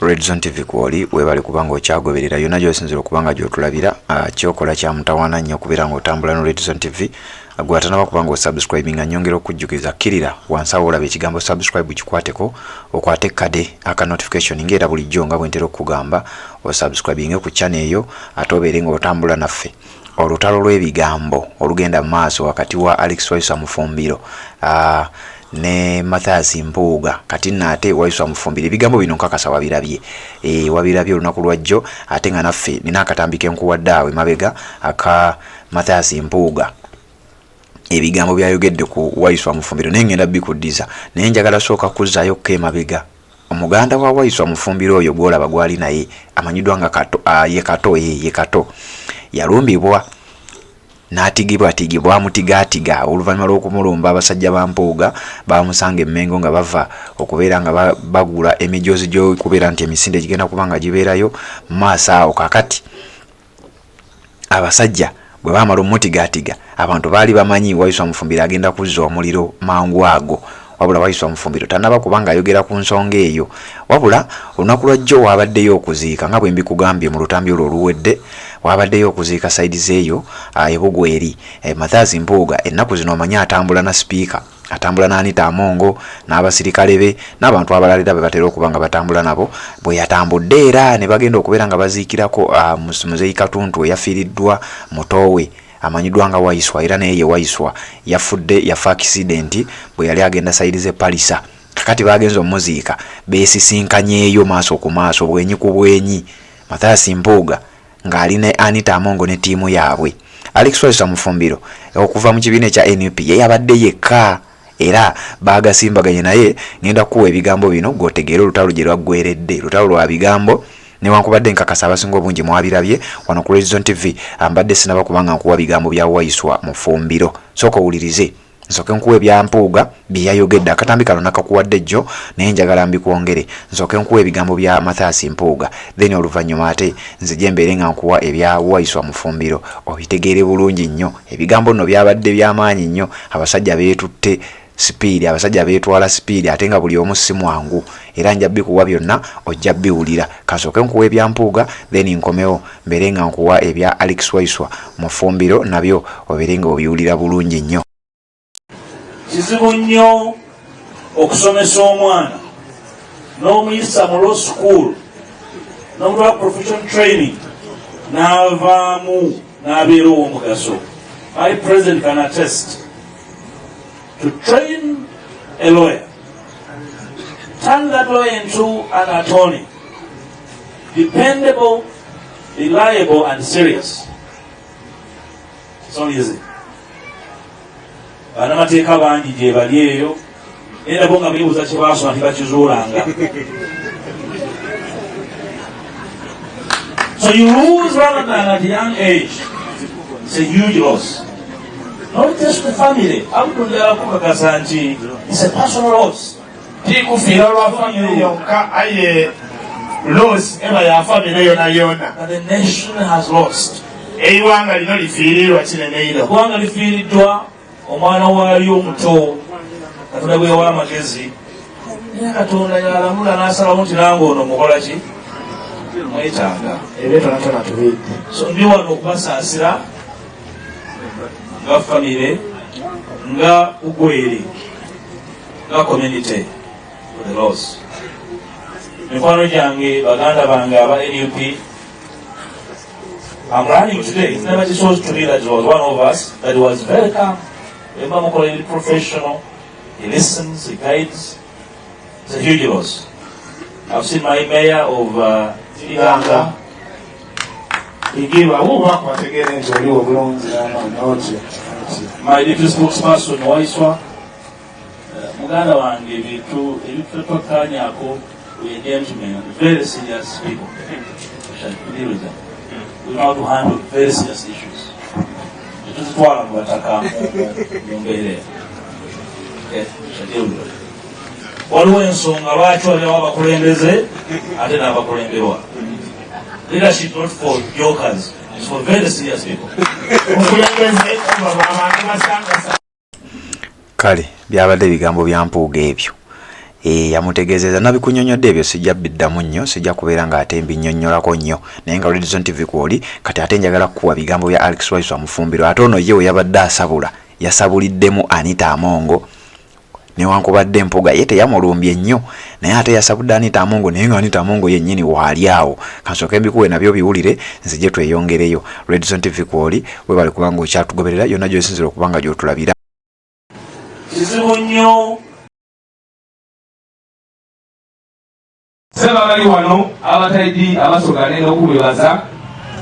Redzone TV kwoli, webale kubanga okyagoberera yonna gy'osinzira okuba nga gy'otulabira. Kyokola kya mutawaana nnyo okubeera ng'otambula no Redzone TV. Gwe atanaba kuba ng'osubscribinga, nyongera okujjukiza, kkirira wansi awo olaba ekigambo subscribe, kikwateko, okwate kade aka notification. Ng'era bulijjo nga bwe ntera okukugamba, osubscribinge ku channel eyo ate obeere ng'otambula naffe. Olutalo lw'ebigambo olugenda mu maaso wakati wa Alex Waiswa Mufumbiro ne Mathias Mpuuga. Kati nno ate Waiswa Mufumbiro ebigambo bino nkakasa wabirabye, wabirabye olunaku lwajjo, ate nga naffe nina akatambi kenkuwadde awo emabega aka Mathias Mpuuga, ebigambo byayogedde ku Waiswa Mufumbiro, naye ngenda bikuddiza. Naye njagala sooka kuzzaayo ko emabega. Omuganda wa Waiswa Mufumbiro oyo gwolaba gwali naye amanyiddwa nga Kato, ye Kato, ye Kato yalumbibwa n'atigibwatigibwa, amutigaatiga oluvannyuma lw'okumulumba. Abasajja ba Mpuuga bamusanga Emmengo nga bava okubeera nga bagula emijoozi gy'okubeera nti emisinde gigenda kuba nga gibeerayo mu maaso awo. Kakati abasajja bwe baamala omutigaatiga, abantu baali bamanyi Waiswa Mufumbiro agenda kuzza omuliro mangu ago, wabula Waiswa Mufumbiro tanaba kubanga ayogera ku nsonga eyo. Wabula olunaku lwajjo wabaddeyo okuziika, nga bwe mbikugambye mu lutambi olwo oluwedde, wabaddeyo okuziika side zeeyo ebugweri. Mathias Mpuuga ennaku zino omanyi atambula na sipiika, atambula n'Anita Amongo n'abasirikale be n'abantu abalala era be batera okuba nga batambula nabo. Bwe yatambudde era ne bagenda okubeera nga baziikirako Muzeeyi Katuntu eyafiiriddwa mutoowe amanyiddwa nga Waiswa, era naye ye Waiswa yafudde, yafa accident bwe yali agenda side z'e Palisa. Kakati bagenze omuziika, beesisinkanyeeyo maaso ku maaso, bwenyi ku bwenyi, Mathias Mpuuga ng'ali ne Anita Amongo ne ttiimu yaabwe. Alex Waiswa Mufumbiro okuva mu kibiina ekya NUP ye yabadde yekka era baagasimbaganye. Naye ngenda kukuwa ebigambo bino gw'otegeere olutalo gye lwaggweredde. Lutalo lwa bigambo, newankubadde nkakasa abasinga obungi mwabirabye wano ku Redzone TV. Ambadde sinaba kubanga nkuwa bigambo bya Waiswa Mufumbiro. Sooka owulirize, nsooke nkuwa ebya Mpuuga bye yayogedde. Akatambi kano nakakuwadde jjo, naye njagala mbikwongere. Nsooke nkuwa ebigambo bya Mathias Mpuuga, then oluvannyuma ate nzije mbeere nga nkuwa ebya Waiswa Mufumbiro, obitegeere bulungi nnyo. Ebigambo nno byabadde byamaanyi nnyo. Abasajja beetutte sipiidi, abasajja beetwala sipiidi, ate nga buli omu si mwangu. Era nja bikuwa byonna, ojja biwulira. Kasooke nkuwa ebya Mpuuga, then nkomewo mbeere nga nkuwa ebya Alex Waiswa Mufumbiro, nabyo obeere nga obiwulira bulungi nnyo. Kizibu nnyo okusomesa omwana n'omuyisa mu law school n'omutwala profession training n'avaamu n'abeera ow'omugaso. My president can attest to train a lawyer, turn that lawyer into an attorney, dependable, reliable and serious. It's not easy. Bannamateeka bangi gye bali eyo, naye nabo nga beebuuza kye baasoma, tebakizuulanga. So you lose Ramadan at a young age. It's a huge loss, not just the family. Abdu, njagala kukakasa nti it's a personal loss. Tikufiira lwa famire yonka, aye loss eba ya famire yona yona. But the nation has lost. Eiwanga lino lifiirirwa kinene ino. Eggwanga lifiiriddwa omwana waalyo omuto, Katonda bwewa amagezi, naye Katonda yalamula n'asalawo nti nange ono mukola ki, mwetaaga. Ebyo tonatona tubiidde. So ndi wano okubasaasira nga famire, nga Ugweri, nga community for the loss. Mikwano gyange, baganda bange aba NUP, I'm running today. It's never just to me that he was one of us, but he was very calm. Remember, Mukola professional. He listens, he guides. It's a huge loss. I've seen my mayor of Iganga. He gave a Oba bategeere nti oliwo bulungi notyo. My deputy spokesperson Waiswa, muganda wange, ebintu ebitutokkaanyako, we are gentlemen and very serious people. We shall deal with them. We know how to handle very serious issues. Tetuzitwala mu bataka mu mbeera eyo. Okay, we shall deal with them. Waliwo ensonga lwaki waliwo abakulembeze ate n'abakulemberwa. Leadership not for jokers, it's for very serious people. Obukulembeze buba abantu basangasa. Kale byabadde ebigambo bya Mpuuga ebyo. Eh, yamutegeezeza nabikunyonyodde ebyo sijja biddamu nnyo, sijja kubeera nga ate mbinnyonnyolako nnyo, naye nga Redizone TV kwoli kati ate njagala kukuwa bigambo bya Alex Waiswa Mufumbiro. Ate ono ye we yabadde asabula yasabuliddemu Anita Amongo, newankubadde Mpuga ye teyamulumbye nnyo, naye ate yasabudde Anita Amongo, naye nga Anita Amongo yennyini waali awo. Kansooke mbikuwe nabyo biwulire, nzije tweyongereyo. Redizone TV kwoli, webale kubanga okyatugoberera yonna gy'osinzira okuba nga gy'otulabira. Kizibu nnyo. Ssebo abali wano abataidi Abasoga nenda okubebaza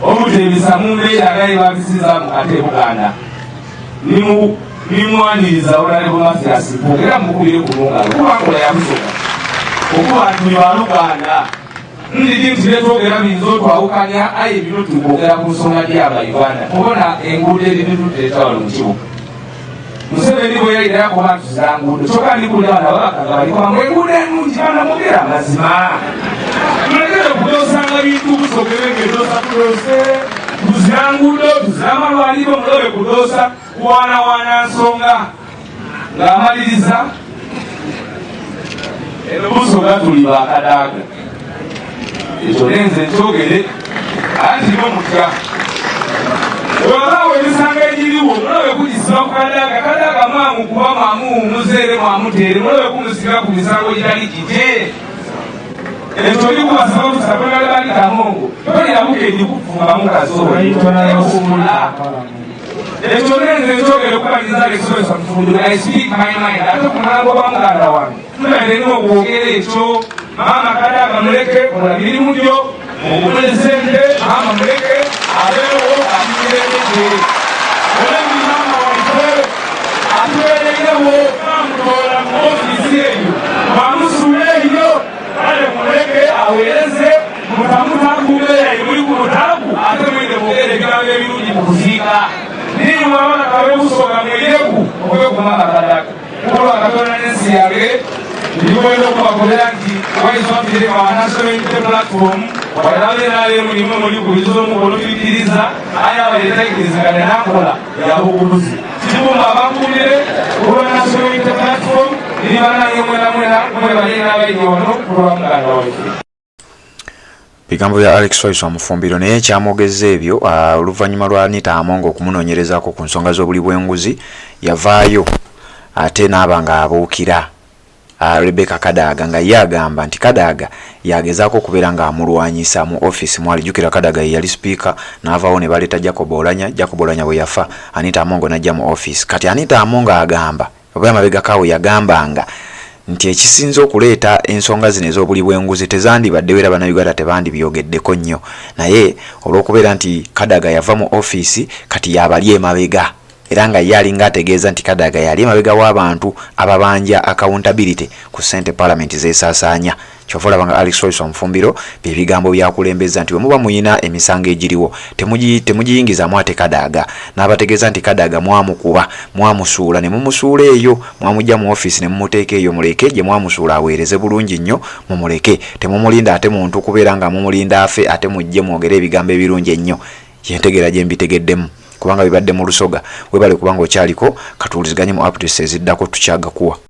obuteebisa mu mbeera nga yebabisizamu ate Buganda nimwaniriza Honorable Mathias Mpuuga era mukubire ku mungalo kuba nkola ya Busoga okuba tuli baluganda ndidi nti byetwogera biyinza otwawukanya aye bino tukwogera ku nsonga gyaba Uganda mubona enguudo ebitututeeta wano mu kibuga Museveni bwe yayita yakoba nti za nguudo kyokka ndi kulya bano ababaka nga baliko mbu enguudo ennungi bana mwogera amazima tulekere okudoosanga bintu busogerenge doosa tudoose tuzira nguudo tuzira amalwaliro mulobe kudoosa kuwaanawaana nsonga ng'amaliriza eno Busoga tuli bakadaaga ekyo nenze nkyogere anti bo mutya webabaawo emisango egiriwo mulabe kugisiba ku kadaaga kadaaga mwamukuba mwamuwumuzeere mwamuteere mulabe kumusiba ku misango gitali gigye ekyo oli kubasaba kusabonale bali kamongo tolina bukendi kufumba mukazi oyo ekyo nenze nkyogere kubaliriza Alex Mufumbiro. I speak my mind ate ku mulambo gwa muganda wange tubaire nina okwogera ekyo. Maama Kadaga muleke kola mirimu gyo ogule sente, maama muleke abeewo atubeerewo olemi maama waife atubeererewo bamutoola mu ofiisi eyo bamusuula eyo kale muleke aweereze mutamuta mbeera muli ku mutaku ate mwine mwogere ebigambo ebirungi mu kuziika niimwe abaana kabebusoga mweyeku okwekuma akadaka kulwa Katonda n'ensi yange ndikwenda okubakolera nti waiswafire wa National Unity Platform walabeeraleemu nimwe muli kubiza omukono tuikiriza aye abaletakiriziganya nakola yabugubuzi kibumba abakumire kulwa National Unity Platform ni banange mwena mwena mwebale n'abaidi wano kulwa muganda waife. Bigambo bya Alex Waiswa Mufumbiro naye ekyamwogezza ebyo oluvannyuma lwa Anita Among okumunoonyerezaako ku nsonga z'obuli bw'enguzi yavaayo ate n'aba ng'abuukira Rebecca Kadaga nga ye agamba nti Kadaga yagezaako okubeera ng'amulwanyisa mu ofiisi mwali. Jjukira Kadaga ye yali sipiika n'avaawo ne baleeta Jacob Oulanyah. Jacob Oulanyah bwe yafa Anita Among n'ajja mu ofiisi. Kati Anita Among agamba oba emabegako awo yagambanga nti ekisinze okuleeta ensonga zino ez'obuli bw'enguzi tezandibaddewo era Bannayuganda tebandibyogeddeko nnyo, naye olw'okubeera nti Kadaga yava mu ofiisi kati y'abali emabega era nga ye alinga ategeeza nti Kadaga yali emabega w'abantu ababanja accountability ku ssente palamenti z'esaasaanya. Kyova olaba nga Alex Waiswa Mufumbiro bye bigambo by'akulembezza nti bwe muba muyina emisango egiriwo temugiyingizaamu ate Kadaga n'abategeeza nti Kadaga mwamukuba, mwamusuula ne mumusuula eyo, mwamuggya mu ofiisi ne mumuteeka eyo muleke gye mwamusuula aweereze bulungi nnyo mumuleke temumulinda ate muntu kubeera nga mumulinda afe ate mujje mwogere ebigambo ebirungi ennyo. Yentegeera gye mbitegeddemu kubanga bibadde mu Lusoga. Weebale kubanga okyaliko, katuwuliziganye mu updates eziddako tukyagakuwa.